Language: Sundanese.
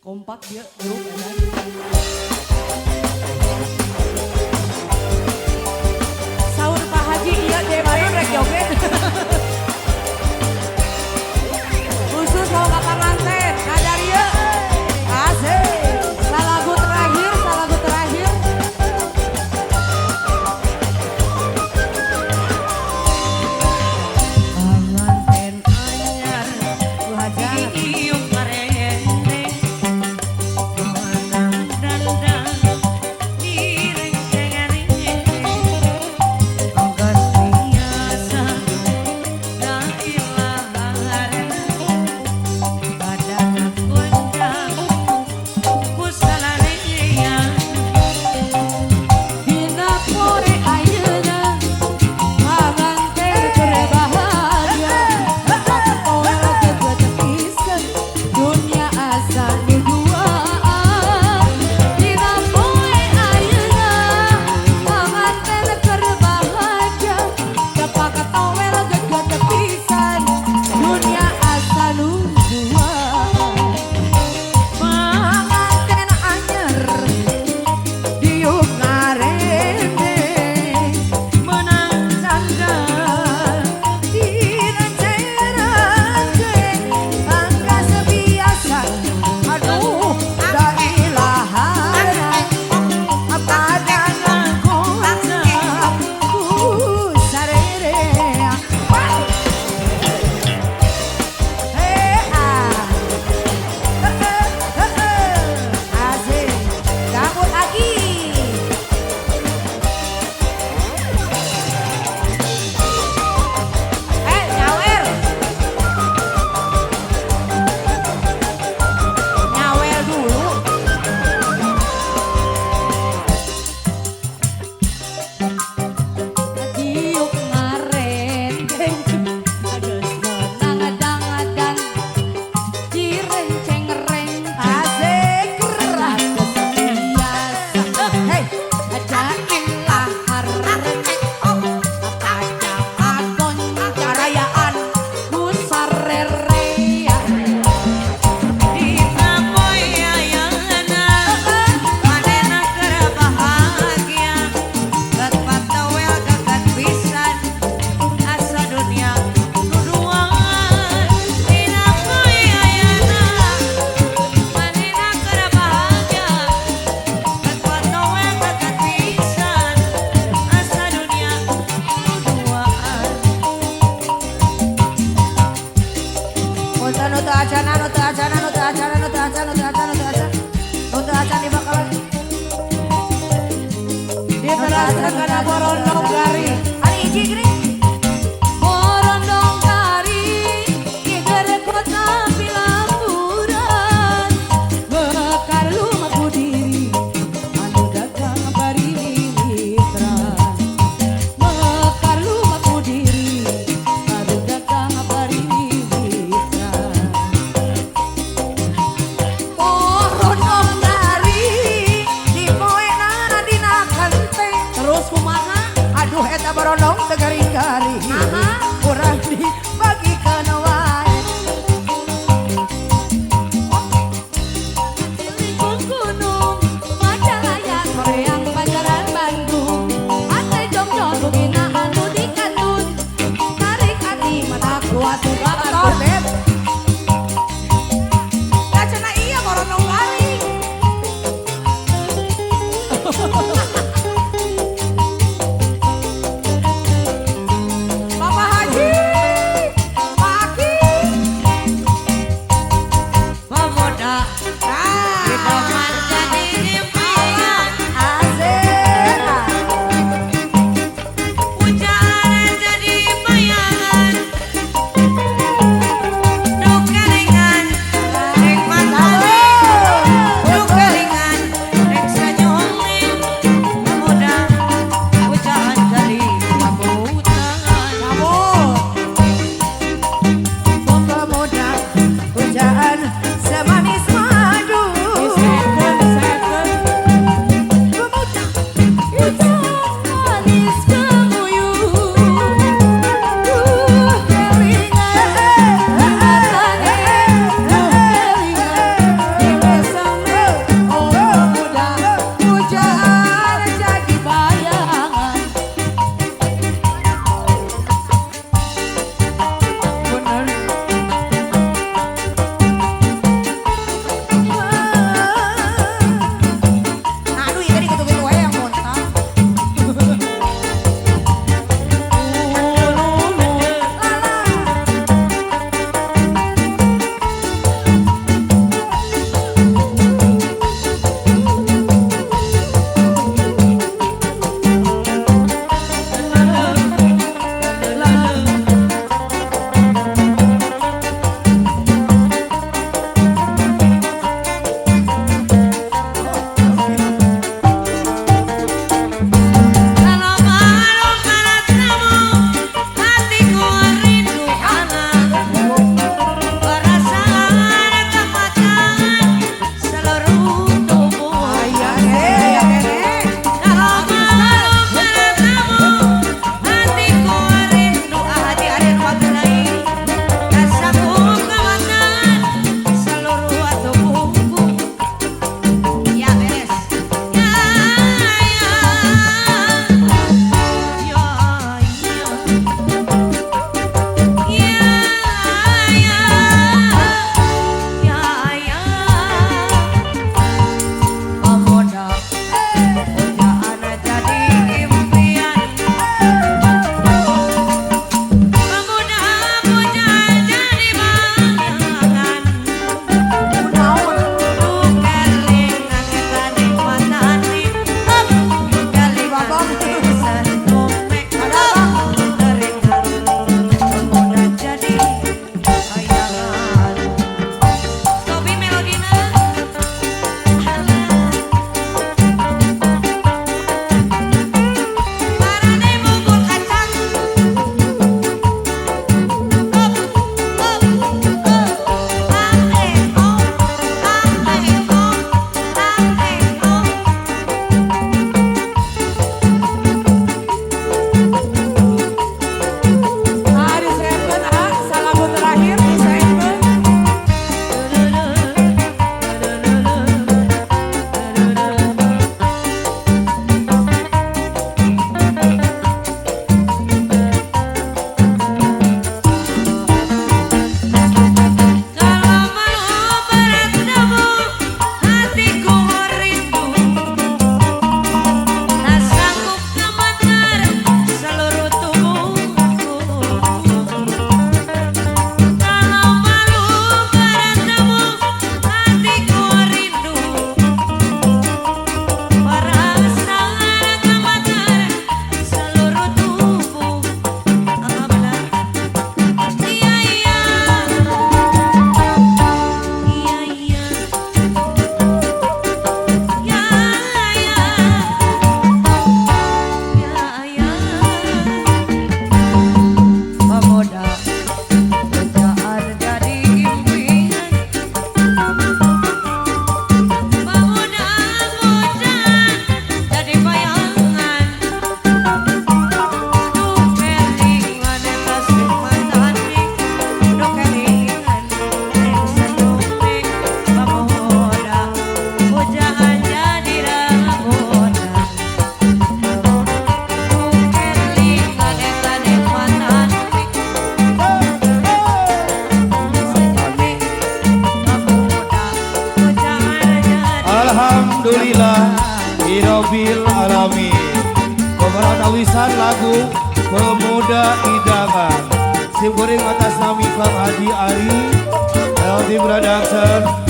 Kompak dia grup edan. Saur Pak Haji iya deh baru rek joget. Khusus mau ka panganten, kadarieu. Asik. Salagu terakhir, salagu terakhir. Panganten anyar Bu Hajar. Ieu marendeng menang dandan direngceng-rengceng geus biasa dailahareun badan goncang ku salarean. Dina poe ayeuna panganten keur bahagia, towel geget pisan dunia asa nu duaan. Dina poe ayeuna panganten keur bahagia, tepak towel geget pisan dunia asa nu duaan. Panganten anyar diuk ngarendeng menang dandan direnceng-renceng angkas biasa aduh dailaharan badan goncang ku sarerea. Hey, ah. Eh, eh, eh. Asik. Dangdut lagi. Eh, nyawer. Nyawer dulu. Diuk ngarendeng geus menang dandan direnceng-renceng Asik. geus biasa Hey, dailahareun pada goncang karayaan. ku sarerea. Dina poe ayeuna manehna keur bahagia geus patowel geget pisan asa dunia nu duaan. Dina poe ayeuna manehna keur bahagia geus patowel geget pisan asa dunia nu duaan. Punten nu teu acana, nu teu acana, nu teu acana, nu teu acan, nu teu acan, nu teu acan. Nu teu acan di bakalan. Diteraskeun kana borondong garing. Ari hiji geuning. Borondong garing iger kota pilamburan mekar lumaku diri anu dagang bari mitra, mekar lumaku diri anu dagang bari mitra. Borondong garing di poena dina kenteng. Terus kumaha? Aduh eta. Alhamdulillah Hirobil alamin. Kobaran lagu Pemuda Idaman. Simkuring atas nami Kang Haji Ari, LT Production.